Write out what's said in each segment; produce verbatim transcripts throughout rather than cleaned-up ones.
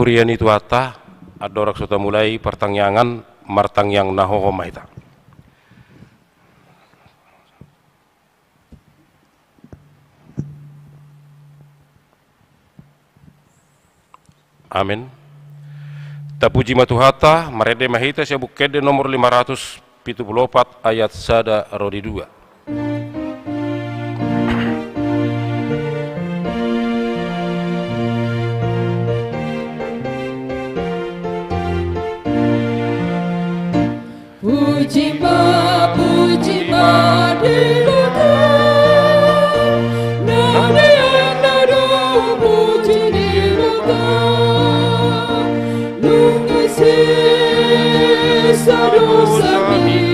Ia ni Tuhanta, andorang so tamulai partangiangan, martangiang na hohom ma hita. Amen. Tapuji ma Tuhanta, marende ma hita sian Buku Ende nomor lima ratus pitu pulu opat ayat sada ro di dua. Puji ma, puji ma Debata, na nian na do puji Debata. Nunga sesa dosami,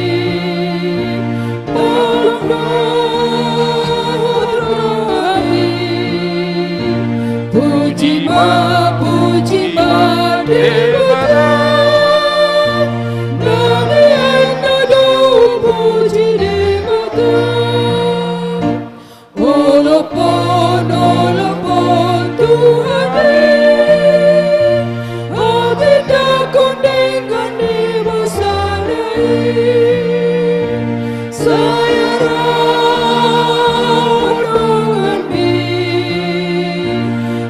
tolong do rohami. Puji ma, puji ma Debata, na nian na do puji Debata. Olopon, olopon Tuhan i, hatindangkon denggan ni basana i. Sai ra donganmi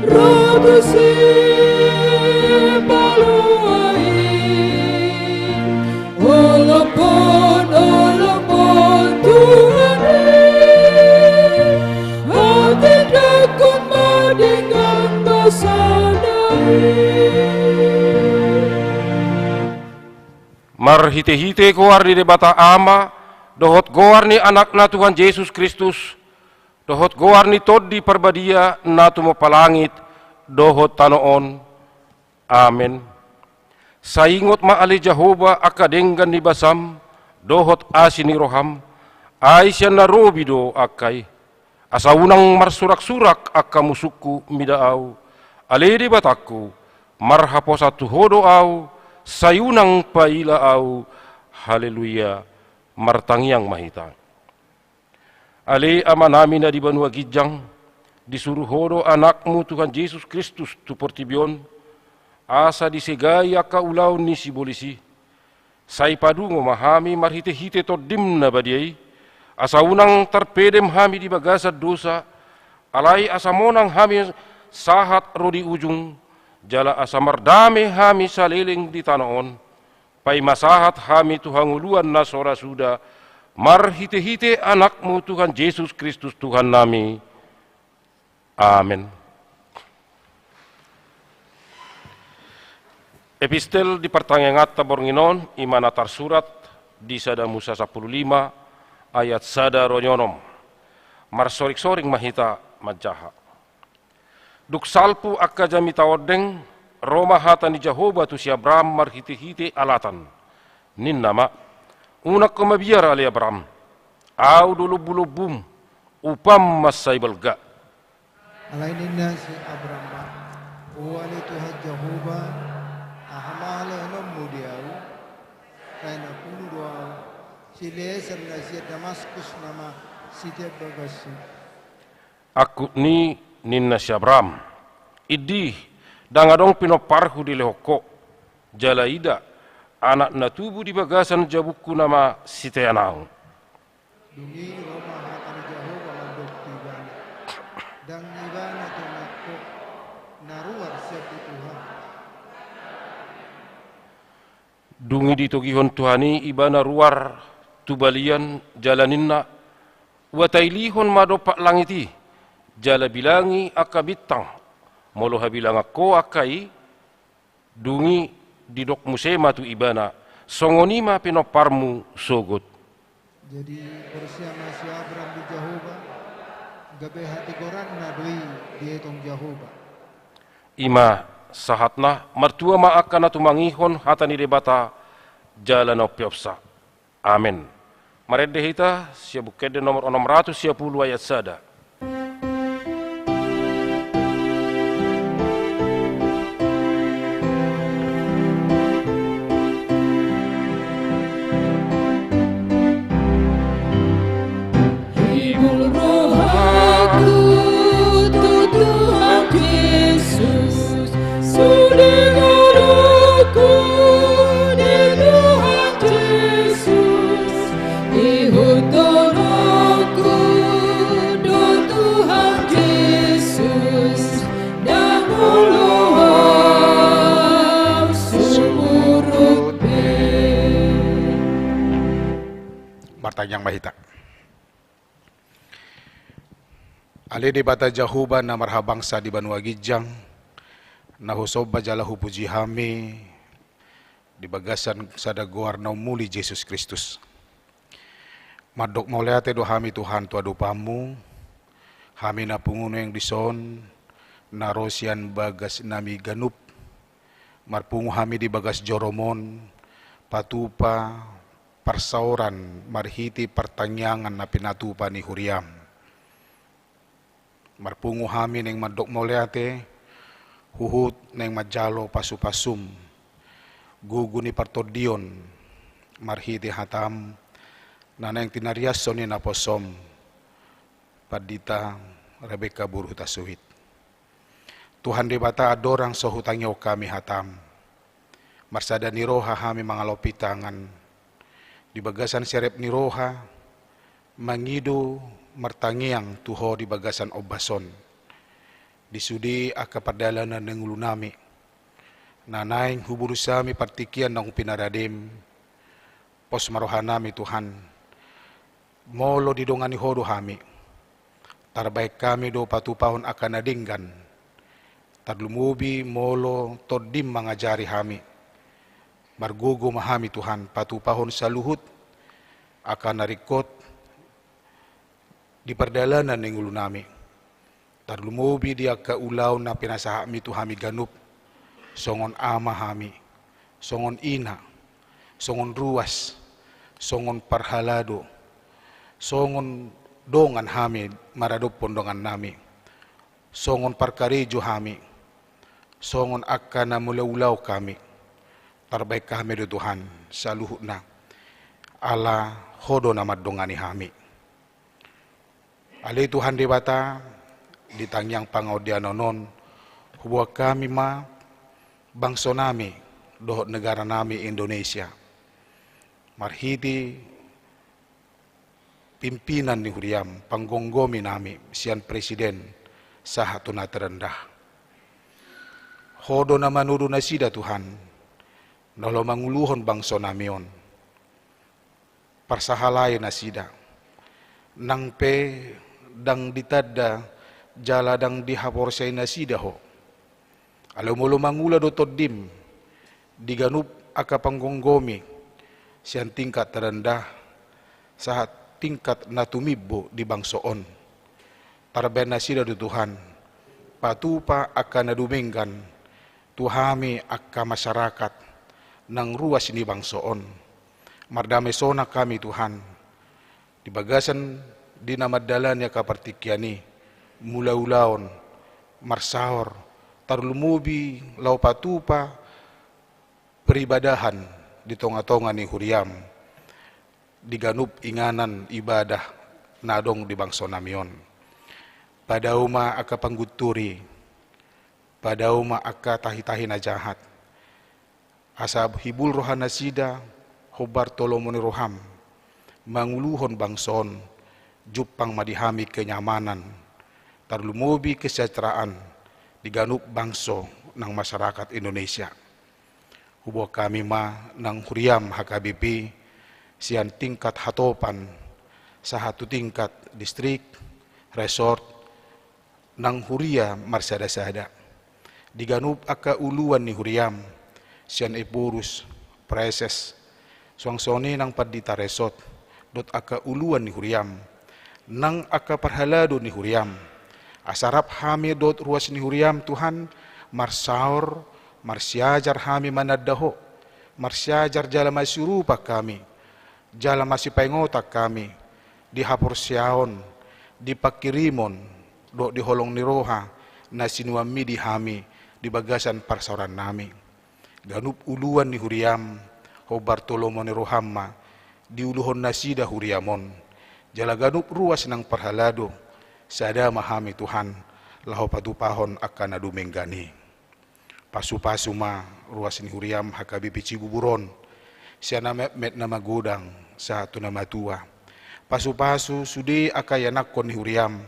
ro tu sipalua i. Olopon, olopon Tuhan i, hatindangkon ma denggan basana i. Marhitehite goar ni Debata Ama, dohot goar ni Anakna Tuhan Jesus Kristus, dohot goar ni Tondi Parbadia na tumompa langit dohot tano on. Amen. Sai ingot ma ale Jahowa angka denggan ni basam, dohot asi ni roham, ai sian na robi do angka i. Asa unang marsuraksurak angka musungku mida au, ale Debatangku, marhaposan tu Ho do au, sai unang paila au. Haleluya. Martangiang ma hita. Ale Amanami na di banua ginjang, disuru Ho do Anakmu Tuhan Jesus Kristus tu portibi on, asa disegai angka ulaon ni sibolis i. Sai padungo ma hami marhitehite Tondim na badia i, asa unang tarpedem hami di bagasan dosa, alai asa monang hami sahat ro di ujung, jala asa mardame hami saleleng di tano on. Paima sahat hami tu hangoluan na so ra suda, marhitehite Anakmu Tuhan Jesus Kristus Tuhannami. Amen. Epistel di partangianganta borngin on, i ma na tarsurat di Sada Musa sampulu lima ayat sada ro di onom. Marsoringsoring ma hita manjaha. Dung salpu angka jamita ondeng, ro ma hata ni Jahowa tu si Abraham marhitehite alatan. Ninna ma, unang ho mabiar ale Abraham, Ahu do lombulombum, upam mansai balga. Alai ninna si Abraham ma, o ale Tuhan Jahowa, aha ma ale henonmu di ahu? Sai na punu do ahu, si Elieser na sian Damaskus nama sitiap bagashu. Angkup ni, ninna si Abraham, indi, ndang adong pinomparhu dilehon ho, jala ida, anak na tubu di bagasan jabungku nama sitean ahu. Dung i ro ma hata ni Jahowa mandok tu ibana, ndang ibana tongon ho, na ruar sian butuha. Dung i ditogihon Tuhan i ibana ruar tu balian jala ninna, ua tailihon ma dompak langit i, jala bilangi angka bintang, molo habilangan ho angka i. Dung i didok muse ma tu ibana, songon i ma pinomparmu sogot. Jadi porsea ma si Abraham di Jahowa, gabe hatigoranna do i dietong Jahowa. I ma sahatna, martua ma angka na tumangihon hata ni Debata, jala na umpeopsa. Amen. Marende hita, sian Buku Ende nomor onom ratus sia pulu ayat sada. Hibul rohaku tu Tuhan Jesus, sude Tangiang ma hita. Ale Debata Jahowa na marhabangsa di banua ginjang, na husomba jala hupuji hami di bagasan sada goar na umuli Jesus Kristus. Mandok mauliate do hami Tuhan tu adopanmu, hami na pungu nuaeng dison, na ro sian bagas nami ganup, marpungu hami di bagas jorom on, patupa parsaoran marhite partangiangan na pinatupa ni huriam. Marpungu hami naeng mandok mauliate, huhut naeng manjalo pasupasum, gogo ni partondion, marhite hatam, na naeng tinariashon ni naposom, Pandita Rebekka boru Hutasoit. Tuhan Debata, andorang so hutangihon hami hatam, marsada ni roha hami mangalopi tangan, di bagasan serep ni roha, mangido martangiang tu Ho di bagasan ombas on. Di sude angka pardalanan ni ngolu nami, na naeng hubolus hami partingkian naung pinaradem, pos ma roha nami Tuhan, molo didongani Ho do hami, tarbaen hami do patupahon angka na denggan, tarlumobi molo Tondim mangajari hami. Margogo ma hami Tuhan patupahon saluhut angka na ringkot di pardalanan ni ngolu nami. Tarlumobi di angka ulaon na pinasahatmi tu hami ganup, songon ama hami, songon ina, songon ruas, songon parhalado, songon dongan hami maradophon dongan nami, songon parkarejo hami, songon angka na mangulaulaon hami. Tarbaen hami do Tuhan saluhutna, ala Ho do na mandongani hami. Ale Tuhan Debata, di tangiang pangaondianan on, huboan hami ma bangso nami dohot negara nami Indonesia, marhite pimpinan ni huriam, panggomgomi nami sian presiden sahat tu na terendah. Ho do na manodo nasida Tuhan, na laho manguluhon bangso nami on. Parsahalai nasida, nang pe ndang ditanda jala ndang dihaporseai nasida Ho. Alai molo mangula do Tondim di ganup angka panggomgomi, sian tingkat terendah sahat tingkat na tumimbo di bangso on, tarbaen nasida do Tuhan patupa angka na dumenggan tu hami angka masyarakat nang ruas ni bangso on. Mardame sonang hami Tuhan, di bagasan di na mandalani angka partingkian i, mangula ulaon, marsaor, tarlumobi laho patupa peribadahan di tongatonga ni huriam, di ganup inganan ibadah na adong di bangso nami on. Padao ma angka panggunturi, padao ma angka tahitahi na jahat. Asa hibul roha nasida hombar tu lomo ni roham, manguluhon bangso on, jumpang ma di hami kenyamanan, tarlumobi kesejahteraan di ganup bangso nang masyarakat Indonesia. Huboan hami ma nang huriam H K B P, sian tingkat hatopan, sahat tu tingkat distrik, resort, nang huria marsadasada. Di ganup angka uluan ni huriam, sian ephorus, praeses, suang songon i nang pandita resort, dohot angka uluan ni huriam, nang angka parhalado ni huriam. Asa rap hami dohot ruas ni huriam Tuhan, marsaor, marsiajar hami mananda Ho, marsiajar jala masiurupan hami, jala masipaingotan hami, di haporseaon, di pangkirimon, dohot di holong ni roha, na sinuanmi di hami, di bagasan parsaoran nami. Ganup uluan ni huriam, hombar tu lomo ni roham ma, diuluhon nasida huriam on. Jala ganup ruas nang parhalado, sada ma hami Tuhan, laho patupahon angka na dumenggan i. Pasupasu ma ruas ni huriam H K B P Cibubur on, sian na metmet na magodang, sahat tu na matua. Pasupasu sude angka ianakhon ni huriam,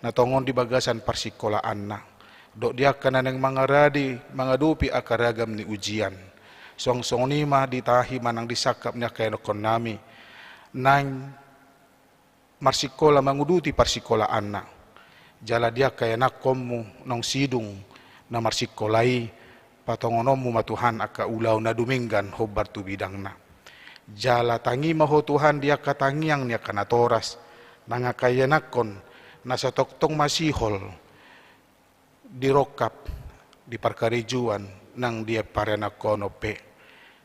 na tongon di bagasan parsingkolaanna. Dohot di angka na naeng mangaradi, mangadopi angka ragam ni ujian. Suang songon i ma di tahi manang di sangkap ni angka ianakhon nami. Naeng marsikola manguduti parsikolaanna. Jala di angka ianakkonmu naung sidung na marsikola i, patongononmu ma Tuhan angka ulaon na dumenggan hombar tu bidangna. Jala tangi ma Ho Tuhan di angka tangiang ni angka natoras, nang angka ianakkon na so tongtong masihol di rongkap, di parkarejoan nang di parianakkonon pe.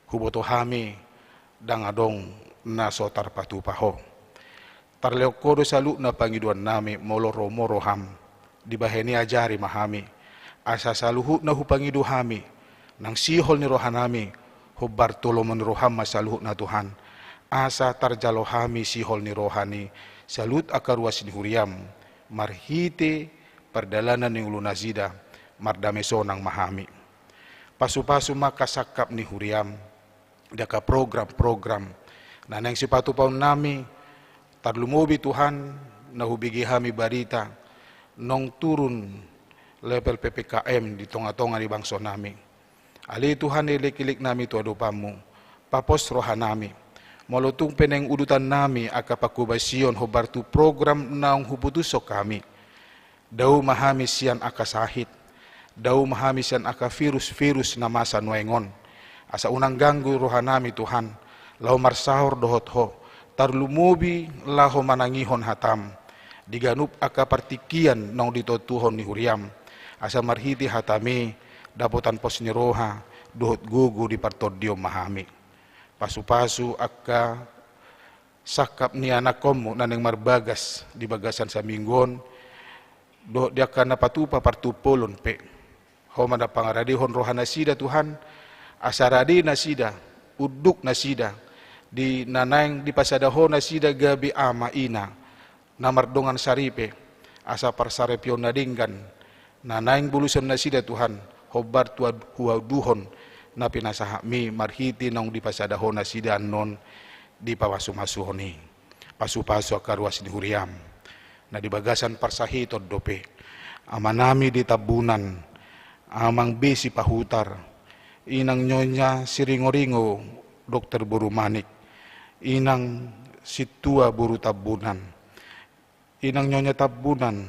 Huboto hami ndang adong na so tarpatupa Ho. Tarlehon Ho do saluhutna pangidoannami, molo ro ma roham, dibahen i ajari ma hami, asa saluhutna hupangido hami nang sihol ni rohanami, hombar tu lomo ni roham ma saluhutna Tuhan, asa tarjalo hami sihol ni roha ni saluhut angka ruas ni huriam, marhite pardalanan ni ngolunasida, mardame sonang ma hami. Pasupasu ma angka sangkap ni huriam di angka program-program na naeng sipatupaonnami, tarlumobi Tuhan na hubege hami barita naung turun level P P K M di tonga-tonga ni bangsonami. Ale Tuhan, elekeleknami tu adopanmu, papos rohanami. Molo tung pe naeng udutannami angka panghobasion hombar tu program naung huputushon hami, dao ma hami sian angka sahit, dao ma hami sian angka virus-virus na masa nuaeng on. Asa unang ganggu rohanami Tuhan, laho marsaor dohot Ho, tarlumobi laho manangihon hatam di ganup angka partingkian naung ditontuhon ni huriam, asa marhite hatami dapotan pos ni roha dohot gogo di partondion ma hami. Pasupasu angka sangkap ni anakkonmu na naeng marbagas di bagasan saminggu on, dohot di angka na patupa partumpolon pe. Ho ma na pangaradehon rohanasida Tuhan, asa rade nasida, unduk nasida, di na naeng dipasada Ho nasida gabe ama ina na mardongan saripe, asa parsaripeon na denggan na naeng boluson nasida Tuhan, hombar tu ad-, huaduhon na pinasahatmi marhite naung dipasada Ho nasida annon dipamasu-masuhon i. Pasupasu angka ruas ni huriam na di bagasan parsahiton dope. Amanami di Tambunan, Amang B Sipahutar, Inang Nyonya Siringo-ringo Dokter boru Manik, Inang Sintua boru Tambunan, Inang Nyonya Tambunan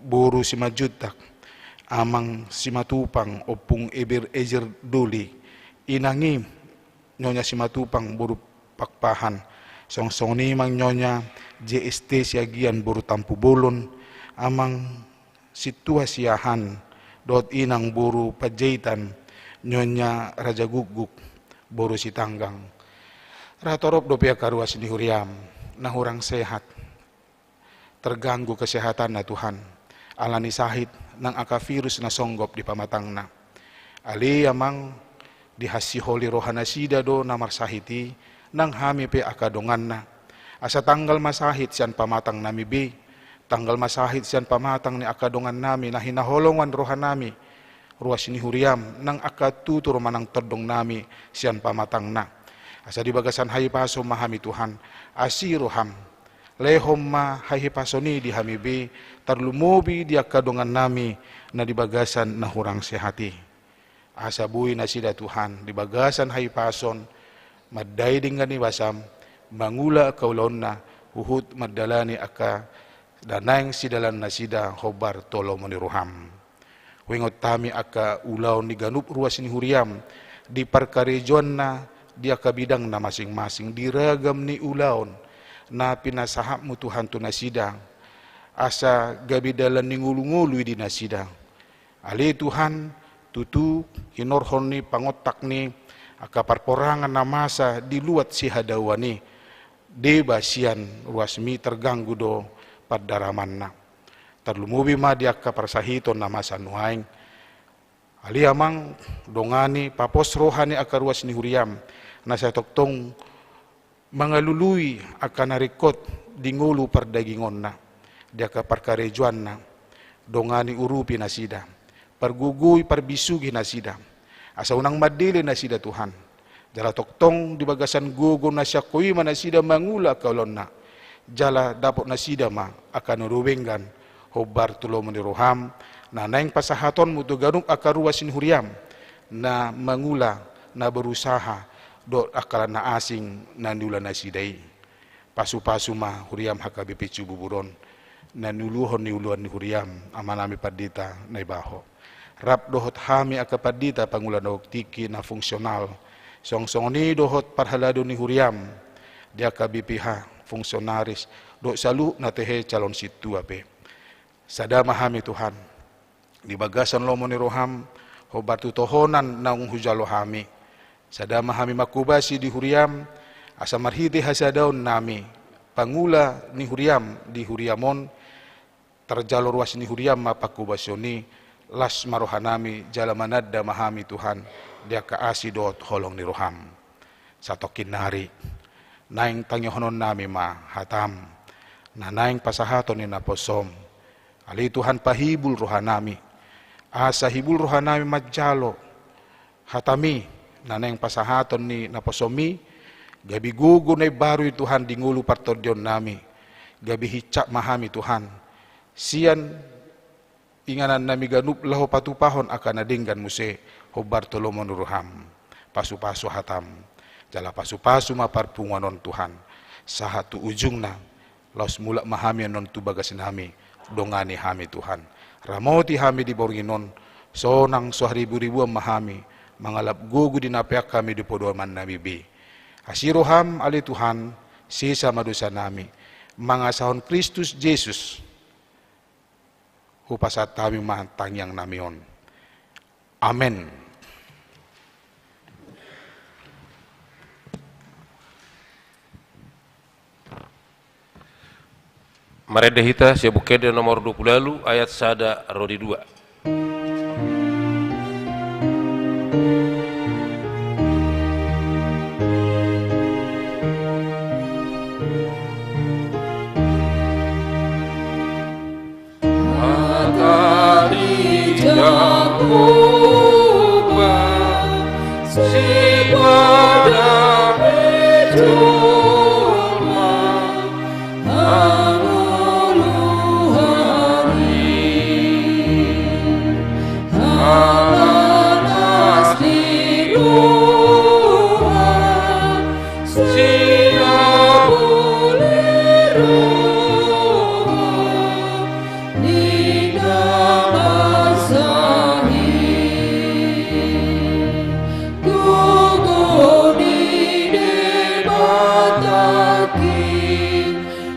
boru Simanjuntak, Amang Simatupang, Ompung Eber Ezer Doli, Inang i Nyonya Simatupang boru Pakpahan, songon i ma Nyonya J S T Siagian boru Tampubolon, Amang Sintua Siahaan, dohot Inang boru Panjaitan, Nyonya Rajagukguk boru Sitanggang. Ra torop dope angka ruas ni huriam na hurang sehat, terganggu kesehatanna Tuhan, ala ni sahit nang angka virus na songgop di pamatangna. Ale Amang, dihasiholi rohanasida do na marsahit i, nang hami pe angka donganna. Asa tanggal ma sahit sian pamatangnami be, tanggal ma sahit sian pamatang ni angka dongannami na hinaholongan rohanami, ruas ni huriam, nang angka tutur manang tondongnami sian pamatangna. Asa di bagasan hahipason ma hami Tuhan, asi roham, lehon ma hahipason i di hami be, tarlumobi di angka dongannami na di bagasan na hurang sehat i. Asa boi nasida Tuhan di bagasan hahipason, mandai denggan ni basam, mangula angka ulaonna, huhut mandalani angka na naeng sidalanannasida hombar tu lomo ni roham. Huingot hami angka ulaon ni ganup ruas ni huriam, di parkarejoanna, di angka bidangna masing-masing, di ragam ni ulaon na pinasahatmu Tuhan tu nasida, asa gabe dalan ni ngolu-ngolu i di nasida. Ale Tuhan, tutu hinorhon ni pangontak ni angka parporangan na masa di luat sihadauan i, deba sian ruasmi terganggu do pandaramanna. Tarlumobi ma di angka parsahiton na masa nuaeng. Ale Amang, dongani, papos roha ni angka ruas ni huriam, na sai tongtong mangalului angka na ringkot di ngolu pardagingonna, di angka parkarejoanna, dongani, urupi nasida, pargogoi, parbisugi nasida, asa unang mandele nasida Tuhan. Jala tongtong di bagasan gogo na sian Ho i ma nasida mangula angka ulaonna, jala dapot nasida ma angka na dumenggan hombar tu lomo ni roham, na naeng pasahatonmu tu ganup angka ruas ni huriam, na mangula, na berusaha, dohot angka na asing na niula nasida i. Pasupasu ma huriam H K B P Cibubur on, na niuluhon ni uluan ni huriam, amanami pandita na iba ho. Rap dohot hami angka pandita pangula na tingki na fungsional, songon songon i dohot parhalado ni huriam di angka B P H, fungsionaris, dohot saluhut na tehe calon sintua pe. Sada ma hami Tuhan, di bagasan lomo ni roham, hombar tu tohonan naung hujalo hami. Sada ma hami manghobasi di huriam, asa marhite hasadaonnami, pangula ni huriam di huriam on, tarjalo ruas ni huriam ma panghobasion i, las ma rohanami, jala mananda ma hami Tuhan, di angka asi dohot holong ni roham. Satongkin nari, naeng tangihononnami ma hatam, na naeng pasahaton ni naposom. Ale Tuhan, pahibul rohanami, asa hibul rohanami manjalo hatami, na naeng pasahaton ni naposom i, gabe gogo na imbaru i Tuhan di ngolu partondionnami, gabe hinsat ma hami Tuhan, sian inganannami ganup laho patupahon angka na denggan muse hombar tu lomo ni roham. Pasupasu hatam, jala pasupasu ma parpunguan on Tuhan, sahat tu ujungna, laos mulak ma hami annon tu bagasnami, dongani hami Tuhan. Ramoti hami di borngin on, sonang so hariburibuan ma hami, mangalap gogo di na peak hami di podomannami be. Asi roham ale Tuhan, sesa ma dosanami, mangasahon Kristus Jesus, hupasahat hami ma tangiangnami on. Amen. Marende hita sian Buku Ende nomor dua pulu ualu ayat sada ro di dua. Hata ni Jahowa sipata ni jolma hangoluan i, halanas ni roha, sian bule roha ni na masa i. Gogo ni Debata i,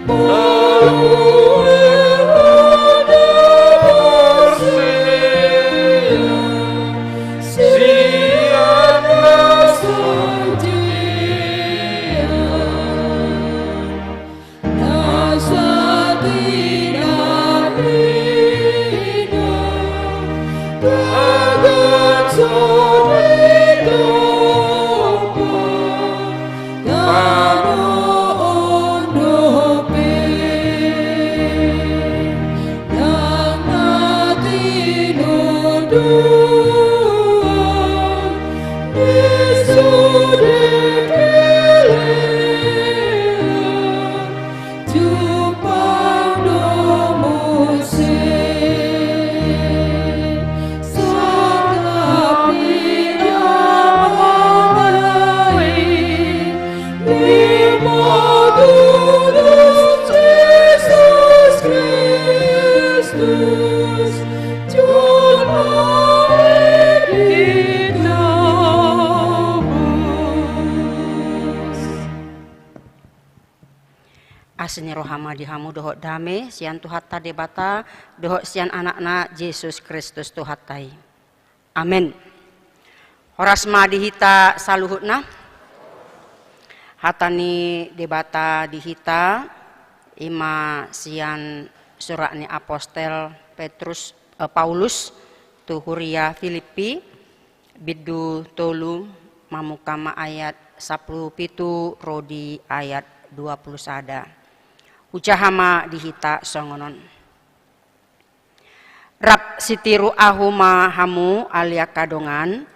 malua ma porsea sian na so tea. Na satia i na tagan soritompa, tano on dope. Ndang na tinontuan ni sude pelean, jumpang do muse. Santabi Ama i, di Imago Dei Jesus Kristus, jolma i digabus. Asi ni roha ma di hamu dohot dame sian Tuhanta Debata dohot sian Anakna Jesus Kristus Tuhanta i. Amen. Horas ma di hita saluhutna. Hata ni Debata di hita, i ma sian surat ni apostel Petrus, eh, Paulus tu huria Filipi, bindu tolu, mamungka ma ayat sampulu pitu ro di ayat dua pulu sada. Hujaha ma di hita songon on. Rap sitiru ahu ma hamu ale angka dongan,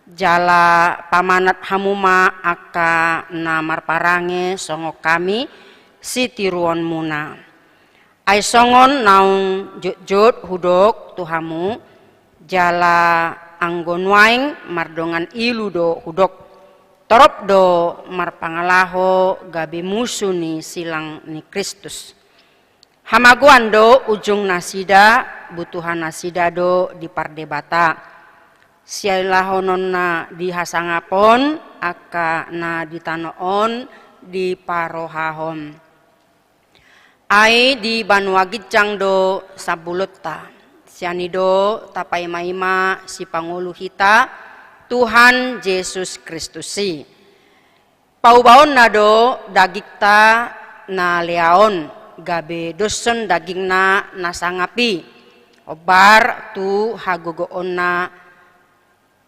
jala pamanat hamu ma angka na marparange songon hami sitiruonmuna. Ai songon naung jotjot hudok tu hamu, jala anggo nuaeng mardongan ilu do hudok. Torop do marpangalaho gabe musu ni silang ni Kristus. Hamagoan do ujung nasida, butuhan nasida do di pardebata. Sialahononna dihasangapon, angka na di tano on diparohahon. Ai di banua ginjang do sambulonta. Sian i do tapaimaima sipangolu hita, Tuhan Jesus Kristus i. Paubaonna do dagingta na lea on, gabe doshon dagingna na sangap i, hombar tu hagogoonna,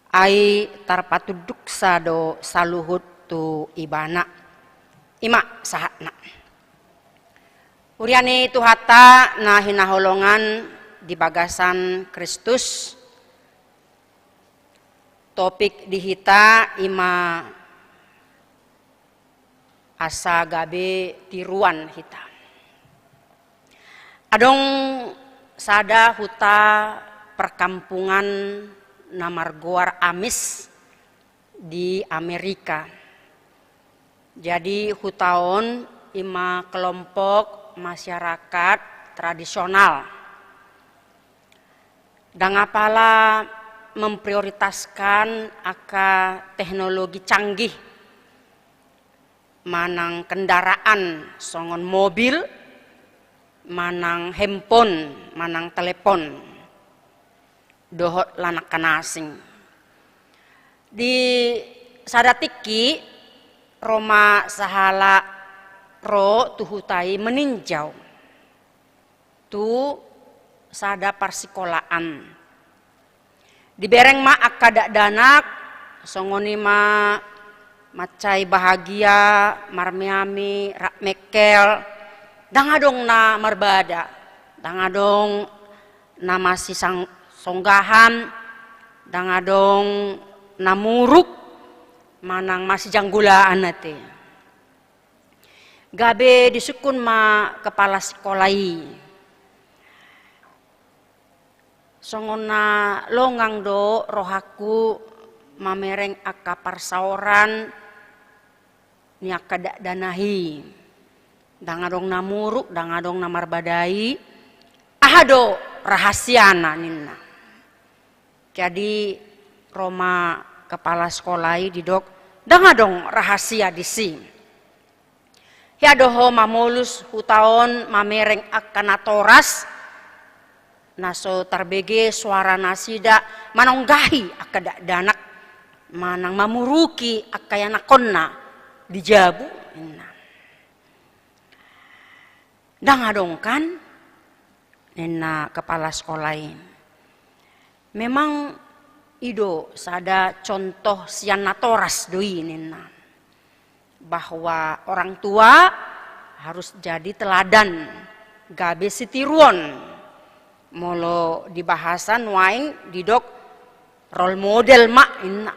ai tarpatunduksa do saluhut tu Ibana. I ma sahatna. Huria ni Tuhanta na hinaholongan di bagasan Kristus, topik di hita i ma asa gabe tiruan hita. Adong sada huta perkampungan na margoar Amis di Amerika. Jadi huta on i ma kelompok masyarakat tradisional. Ndang apala memprioritaskan angka teknologi canggih, manang kendaraan songon mobil, manang handphone, manang telepon, dohot lan angka na asing. Di sada tingki ro ma sahalak ro tu huta i meninjau tu sada parsikolaan. Dibereng ma angka dakdanak, songon i ma mansai bahagia, marmeami, rap mengkel, ndang adong na marbada, ndang adong na masisonggahan, ndang adong na muruk, manang masijanggulaan ate. Gabe disungkun ma kepala sikola i. Songon na longang do rohangku mamereng angka parsaoran ni angka dakdanak i. Ndang adong na muruk, ndang adong na marbada i. Aha do rahasiana ninna. Jadi ro ma kepala sikola i didok, ndang adong rahasia disi. Hea do ho mamolus huta on mamereng angka natoras, na so tarbege soara nasida manonggahi angka dakdanak, manang mamuruki angka ianakhonna di jabu, ninna. Ndang adong kan, ninna kepala sikola i. Memang i do sada contoh sian natoras do i ninna. Bahwa orang tua harus jadi teladan, gabe sitiruon. Molo di bahasa nuaeng didok role model ma ninna.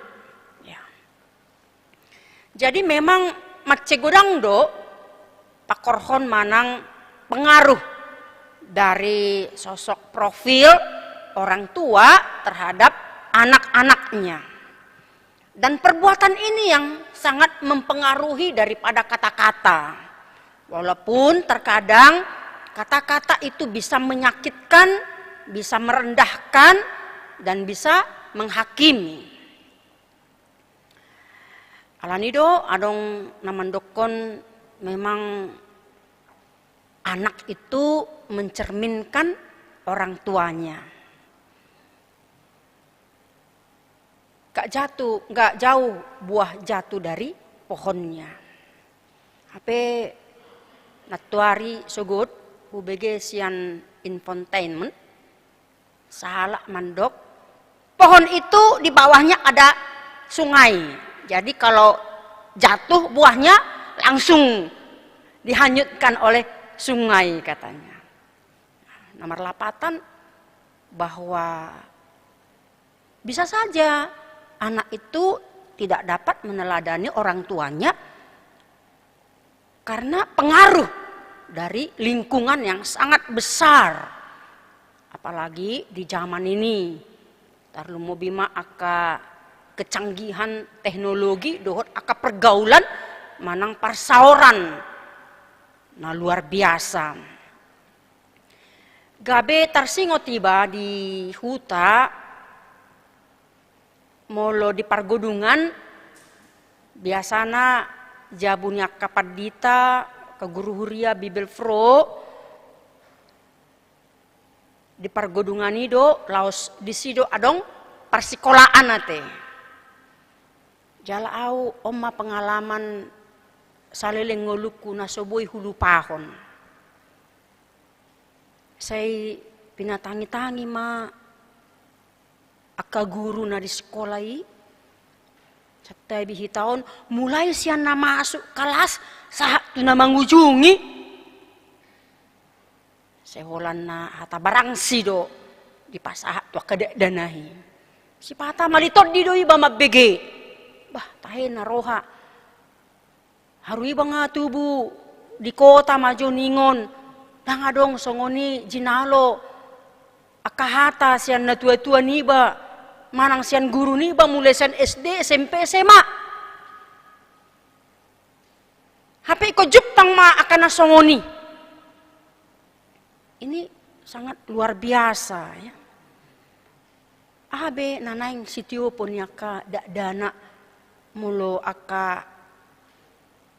Ya. Jadi memang mansai godang do pangkorhon manang pengaruh dari sosok profil orang tua terhadap anak-anaknya. Dan perbuatan ini yang sangat mempengaruhi daripada kata-kata. Walaupun terkadang kata-kata itu bisa menyakitkan, bisa merendahkan, dan bisa menghakimi. Alani do adong na mandokkon memang anak itu mencerminkan orang tuanya. Gak jatuh, gak jauh buah jatuh dari pohonnya. Hape nantuari sogot hubege sian infotainment, sahalak mandok, pohon itu di bawahnya ada sungai. Jadi kalau jatuh buahnya langsung dihanyutkan oleh sungai katanya. Nomor lapatan, bahwa bisa saja anak itu tidak dapat meneladani orang tuanya karena pengaruh dari lingkungan yang sangat besar. Apalagi di zaman ini, tarlumobi ma angka kecanggihan teknologi dohot angka pergaulan manang parsaoran na luar biasa. Gabe tarsingot iba di huta, molo di pargodungan, biasana jabu ni angka pandita, angka guru huria, Bibelvrouw, di pargodungan i do, laos disi do adong parsikolaan ate. Jala au on ma pengalaman saleleng ngolungku na so boi hulupahon. Sai pinatangitangi ma angka guru na di sikola i, santabi hita on, mulai sian na masuk kalas sahat tu na mangujungi. Sai holan na hata barangsi do dipasahat tu angka dakdanak i. Sipata malitondi do iba mambege. Bah, tahe na roha. Haru iba nga tubu di kota ma jo ningon. Ndang adong songon i jinalo angka hata sian natuatua niba manang sian guru niba mulai sian S D, S M P, S M A. Hape ingkon jumpang ma angka na songon i. Ini sangat luar biasa, ya. Aha be na naeng sitiopon ni angka dakdanak molo angka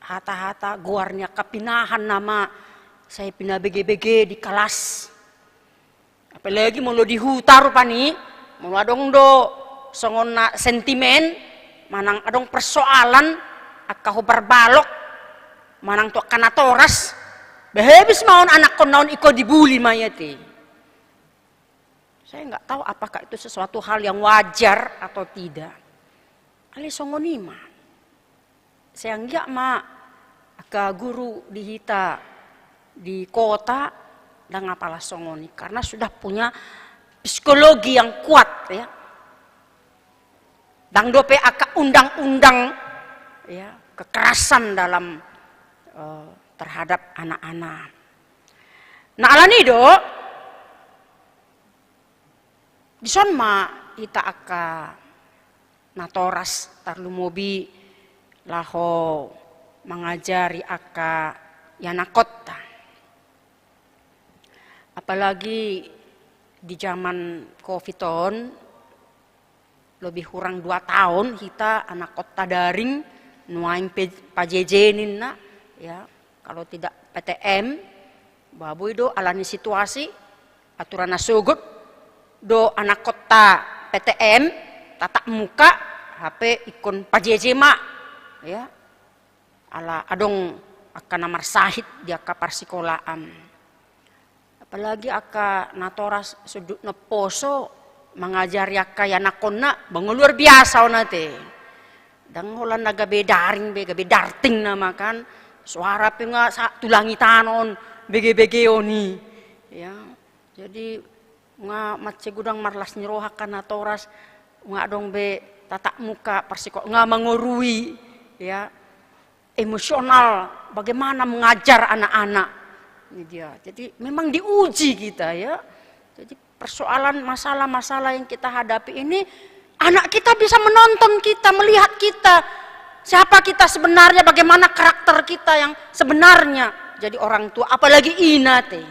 hata-hata goar ni angka pinahan nama sai pinabegebege di kalas. Apalagi molo di huta rupani, molo adong do songon na sentimen, manang adong persoalan, angka hombar balok, manang tu angka natoras, bah habis ma on anakkonna on, ingkon dibuli ma i ate. Saya nggak tahu apakah itu sesuatu hal yang wajar atau tidak. Alai songon i ma. Sai anggiat ma angka guru di hita di kota ndang apala songon i, karena sudah punya psikologi yang kuat, ya. Ndang dope angka undang-undang, ya, kekerasan dalam, eh, terhadap anak-anak. Nah, alani do, dison ma hita angka natoras tarlumobi laho mangajari angka ianakhonta. Apalagi di zaman covid on, lebih kurang dua taon hita anakhonta daring, nuaeng pe-, P J J ninna, ya, kalau tidak P T M, bah boi do alani situasi, aturan na sogot do anakhonta P T M, tatap muka, hape ingkon P J J ma, ya. Ala adong angka na marsahit di angka parsikolaan. Apalagi angka natoras sundut na poso mangajari angka ianakhonna, bah nga luar biasa on ate. Ndang holan na gabe daring be, gabe darting nama kan. Soara pe nga sa-, tu langit an on, begebegeon i. Ya. Jadi, nga mansai godang marlas ni roha angka natoras, nga adong be tatap muka parsiko-, nga mangorui, ya, emosional, bagaimana mengajar anak-anak. Ini dia. Jadi, memang diuji kita, ya. Jadi, persoalan, masalah-masalah yang kita hadapi ini, anak kita bisa menonton kita, melihat kita, siapa kita sebenarnya, bagaimana karakter kita yang sebenarnya. Jadi, orang tua, apalagi ina te.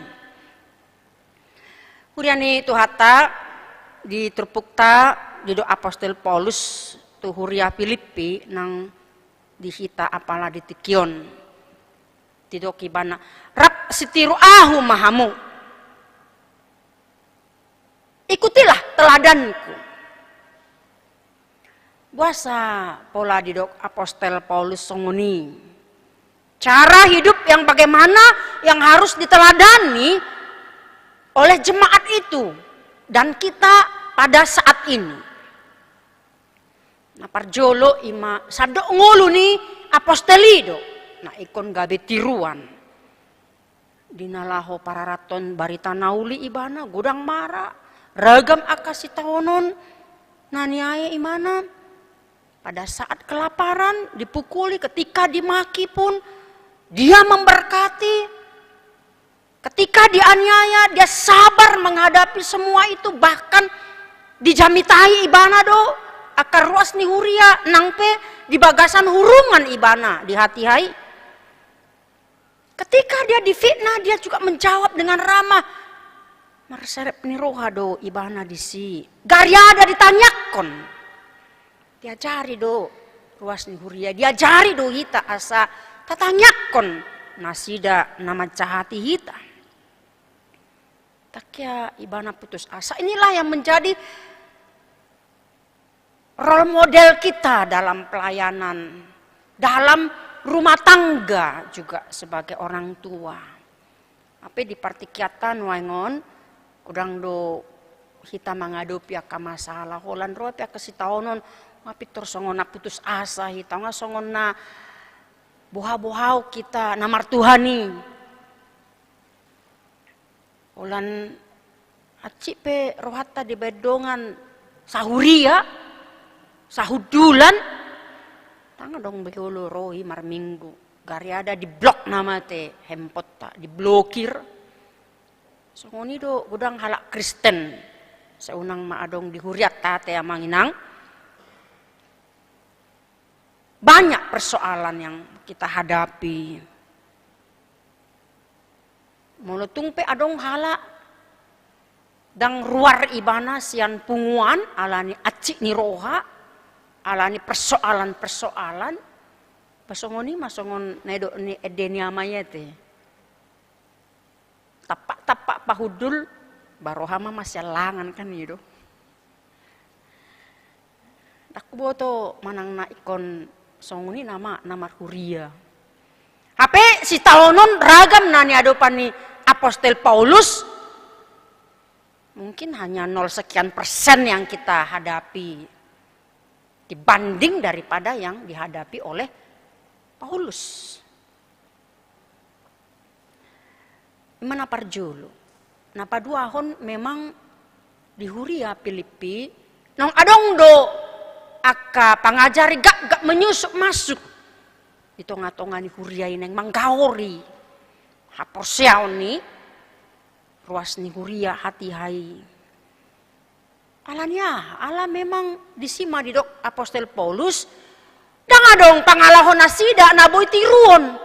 Huria ni Tuhanta, di turpukta didok Apostel Paulus tu huria Pilippi nang di hita apala di tingki on. Didok ibana, "Rap sitiru Ahu ma hamu. Ikutilah teladan-Ku." Boasa pola didok Apostel Paulus songon i? Cara hidup yang bagaimana yang harus diteladani oleh jemaat itu dan kita pada saat ini? Na parjolo i ma sandok ngolu ni apostel i do, na ingkon gabe tiruan. Di na laho pararathon barita na uli ibana, godang mara, ragam angka sitaonon na niae ibana. Pada saat kelaparan, dipukuli, ketika dimaki pun, dia memberkati. Ketika dianiaya, dia sabar menghadapi semua itu, bahkan dijamitai ibana do, Angka ruas ni huria nang pe di bagasan hurungan ibana dihatiha i. Ketika dia difitnah, dia juga menjawab dengan ramah. Marserep ni roha do ibana disi. Gariada ditangiangkon. Diajari do ruas ni huria, diajari do hita asa tatangiangkon nasida na manjahati hita. Tangkas ibana putus asa. Inilah yang menjadi role model kita dalam pelayanan, dalam rumah tangga juga sebagai orang tua. Hape di partingkianta nuaeng on, godang do hita mangadopi angka masalah, holan ro pe angka sitaonon, nga pintor songon na putus asa hita, nga songon na boha-boha hita na martuhan i. Holan hansit pe rohanta dibaen dongan sahuria, sahundulan, ndang adong be olo ro i marminggu. Gariada diblok nama te handphoneta, diblokir. Songon i do godang halak Kristen. Sai unang ma adong di hurianta ate amang inang. Banyak persoalan yang kita hadapi. Molo tung pe adong halak ndang ruar ibana sian punguan, alani hansit ni roha, alani persoalan-persoalan, ba songon i ma songon na nidok ni ende ni ama i ate. Tampak-tampak pahundul, ba roha ma masiallangan, kan i do. Ndang huboto manang na ingkon songon i nama na marhuria. Hape sitaonon ragam na niadopan ni Apostel Paulus, mungkin hanya nol sekian persen yang kita hadapi dibanding daripada yang dihadapi oleh Paulus. Ima na parjolo. Na paduahon, memang di huria Pilippi naung adong do angka pangajari gapgap menyusup masuk di tonga-tonga ni huria i, naeng manggaori haporseaon ni ruas ni huria hatiha i. Alani aha? Ala memang disi ma didok Apostel Paulus, ndang adong pangalaho nasida na boi tiruon.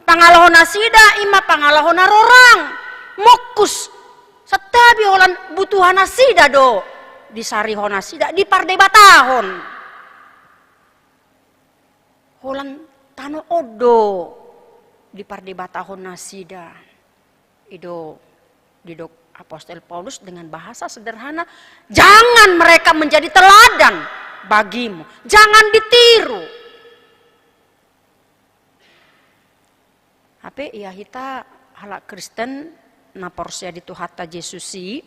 Pangalaho nasida ima pangalaho na rorang, mongkus. Santabi holan butuha nasida do disarihon nasida, dipardebatahon. Holan tano on do dipardebatahon nasida. I do didok Apostel Paulus dengan bahasa sederhana, jangan mereka menjadi teladan bagimu, jangan ditiru. Hape ia hita halak Kristen na porsea di Tuhanta Jesus i,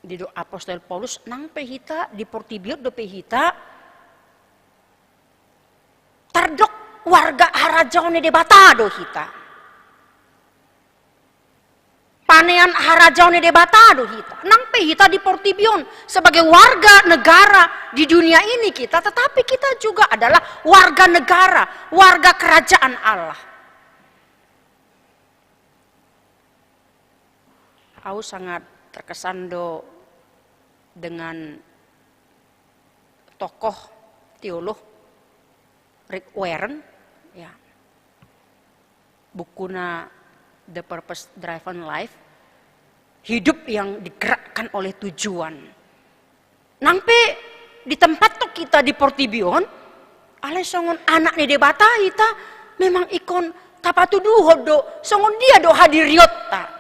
didok Apostel Paulus, nang pe hita di portibi on dope hita, tardok warga harajaon ni Debata do hita. Panean harajaon ni Debata do hita. Nang pe hita di portibi on sebagai warga negara di dunia ini kita, tetapi kita juga adalah warga negara, warga kerajaan Allah. Au sangat terkesan do dengan tokoh teolog Rick Warren, ya. Bukuna The Purpose Driven Life, hidup yang digerakkan oleh tujuan. Nang pe di tempat tu hita di portibi on, alai songon anak ni Debata hita, memang ingkon tapatuduhon do songon dia do hadirionta.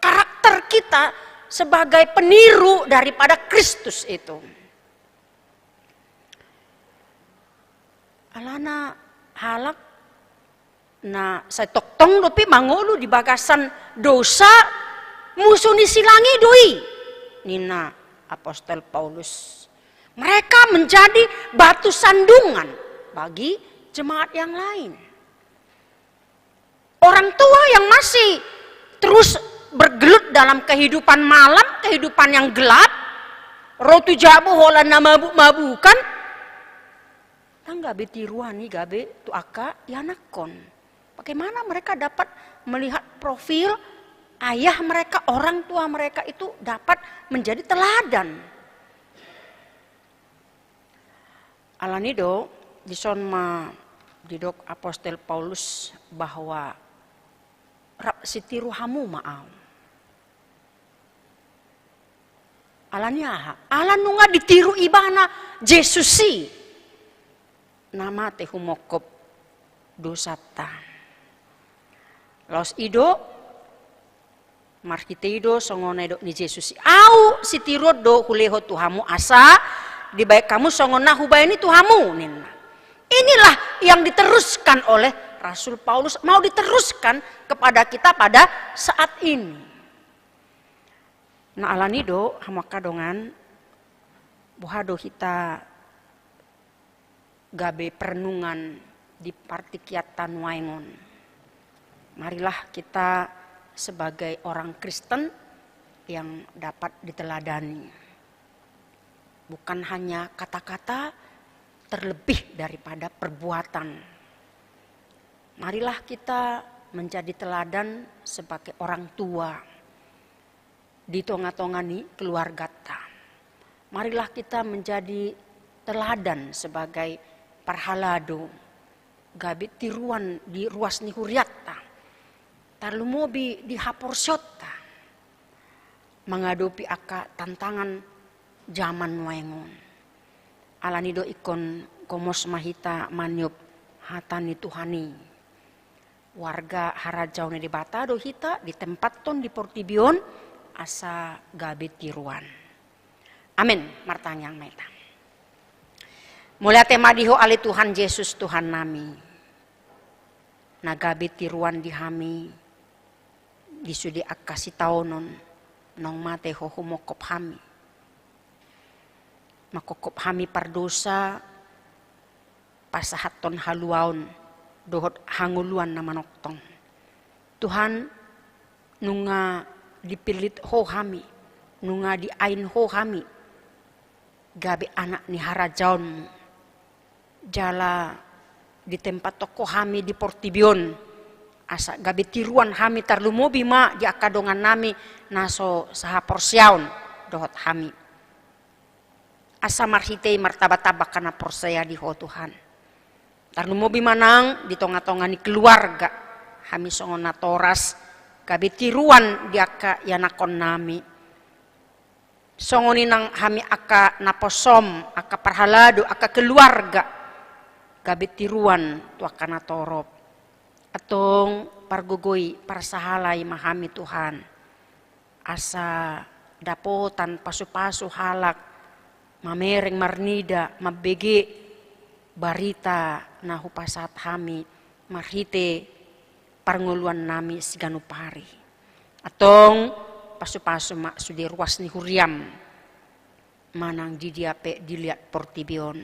Karakter kita sebagai peniru daripada Kristus itu. Alana halak na sai tongtong dope mangolu di bagasan dosa, musu ni silang i do i, ninna Apostel Paulus. Mereka menjadi batu sandungan bagi jemaat yang lain. Orang tua yang masih terus bergelut dalam kehidupan malam, kehidupan yang gelap, ro tu jabu holan na mabuk-mabukan, ndang gabe tiruan i gabe tu angka ianakhon. Bagaimana mereka dapat melihat profil ayah mereka, orang tua mereka itu dapat menjadi teladan? Alani do, dison ma didok apostel Paulus bahwa rap sitiru hamu ma ahu. Alani aha? Ala nunga ditiru ibana Jesus i na mate humongkop dosanta. Laos i do, marhite i do songon na didok ni Jesus i, ahu sitiruon do hulehon tu hamu asa dibaen hamu songon na hubaen i tu hamu, ninna. Inilah yang diteruskan oleh Rasul Paulus, mau diteruskan kepada kita pada saat ini. Na alani do, hamu angka dongan, boha do hita gabe perenungan di partingkianta nuaeng on. Marilah kita sebagai orang Kristen yang dapat diteladani. Bukan hanya kata-kata, terlebih daripada perbuatan. Marilah kita menjadi teladan sebagai orang tua di tonga-tonga ni keluargata. Marilah kita menjadi teladan sebagai parhalado, gabe tiruan di ruas ni hurianta, tarlumobi di haporseaonta, mangadopi angka tantangan jaman nuaeng on. Alani do ingkon gomos ma hita maniop hata ni Tuhan i. Warga harajaon ni Debata do hita ditempathon di portibi on asa gabe tiruan. Amen. Martangiang ma hita. Mauliate ma di Ho ale Tuhan Jesus Tuhannami, na gabe tiruan di hami di sude angka sitaonon naung mate Ho humongkop hami. Mangkongkop hami pardosa, pasahathon haluaon dohot hangoluan na manongtong. Tuhan, nunga dipillit Ho hami, nunga diain Ho hami gabe anak ni harajaonmu. Jala ditempathon Ho hami di portibi on asa gabe tiruan hami, tarlumobi ma di angka dongannami na so sahaporseaon dohot hami. Asa marhite i martamba-tamba angka na porsea di Ho Tuhan. Tarlumobi ma nang di tonga-tonga ni keluarga, hami songon natoras gabe tiruan di angka ianakhonnami. Songon i nang hami angka naposom, angka parhalado, angka keluarga, gabe tiruan tu angka natorop. Antong pargogoi, parsahalai ma hami Tuhan, asa dapotan pasu-pasu halak mamereng, marnida, mambege barita na hupasahat hami marhite parngoluannami siganup ari. Antong pasu-pasu ma sude ruas ni huriam manang di dia pe di liat portibi on.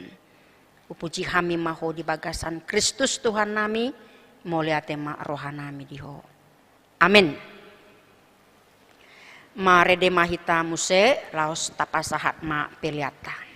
Hupuji hami ma Ho di bagasan Kristus Tuhannami, mauliate ma rohanami di Ho. Amen. Marende ma hita muse, laos tapasahat ma peleanta.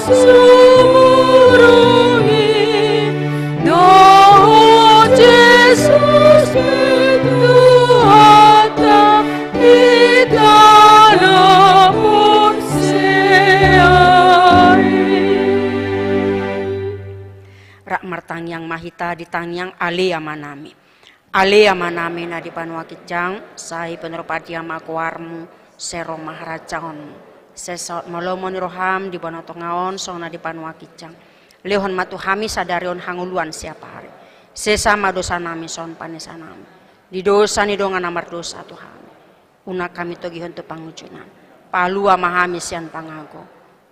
Sumurung i dohot Jesus Tuhan, hita na porsea i. Rap martangiang ma hita di tangiang Ale Amanami. Ale Amanami na di banua ginjang, sai pinarbadia ma goarmu, sai ro ma harajaonmu. Sai saut ma lomo ni roham di banua tonga on songon na di banua ginjang. Lehon ma tu hami sadari on hangoluan siapari. Sesa ma dosanami songon panesanami di dosa ni dongan na mardosa tu hami. Unang hami togihon tu pangunjunan. Palua ma hami sian pangago.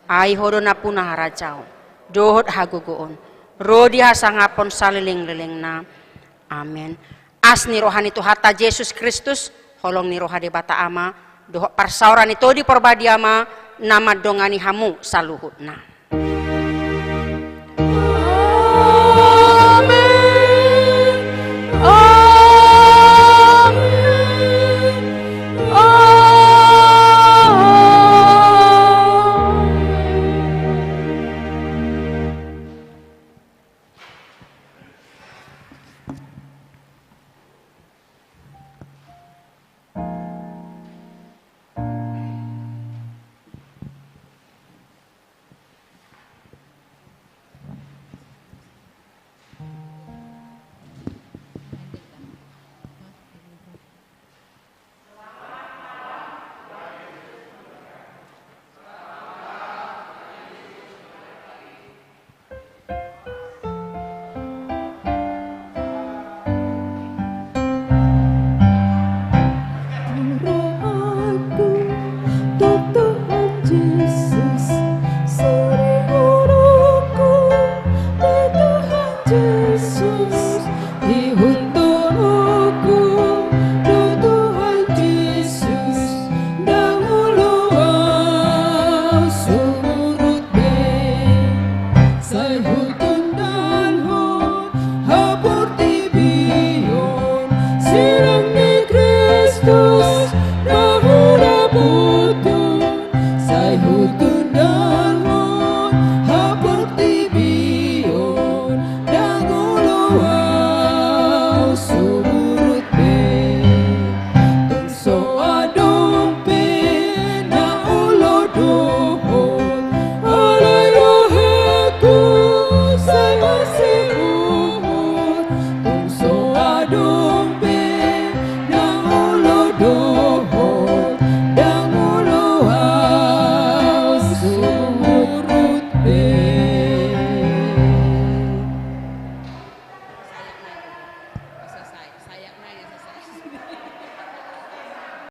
Ai Ho do nampuna harajaon dohot hagogoon ro di hasangapon salelenglelengna. Amen. Asi ni roha ni Tuhanta Jesus Kristus, holong ni roha Debata Ama, dohot parsaoran ni Tondi Parbadia ma na mandongani hamu saluhutna.